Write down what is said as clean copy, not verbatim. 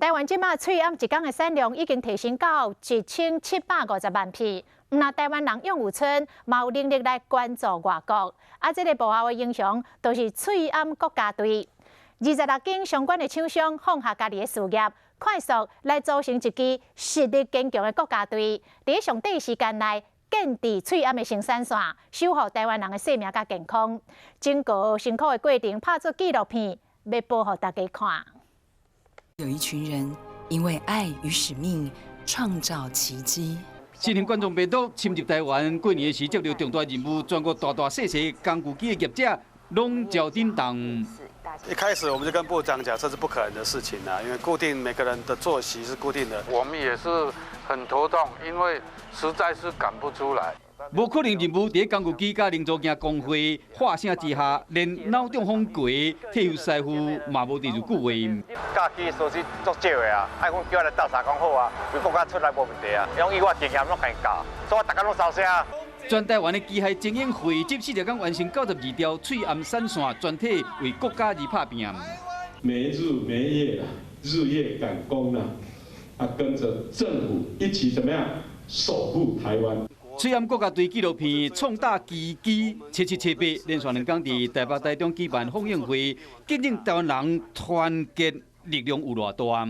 台灣這馬喙罨一工的產量已經提升到1750萬片。毋但台灣人楊有春嘛有能力來捐助外國，啊，這个幕後的英雄就是喙罨國家隊。26間相關的廠商放下家己的事業，快速來組成一支實力堅強的國家隊，佇上短時間內建置喙罨的生產線，守護台灣人的生命佮健康。整個辛苦的過程拍做紀錄片，欲播予大家看。有一群人因為愛與使命創造奇蹟。新型冠狀病毒侵入台灣，過年時接到重大任務，全國大大細細工具機的業者攏焦叮當。一開始我們就跟部長講，這是不可能的事情啊，因為固定每個人的作息是固定的。我們也是很頭痛，因為實在是趕不出來。無可能任務佇工具機佮零組件工會喝聲之下，連腦中風過退休師傅嘛無第二句話。教機師是足少的啊，愛講叫我來鬥相共好啊，為國家出來無問題啊，用以我經驗攏共教，所以我逐工攏收聲。全台灣的機械精英匯集40工完成92條喙罨產線，全體為國家而拍拚。沒日沒夜啦，日夜趕工啦，啊，跟着政府一起怎麼樣守護台灣。喙罨國家隊紀錄片創打奇蹟七七七八連續兩工佇台北、台中舉辦放映會，見證台灣人團結力量有偌大。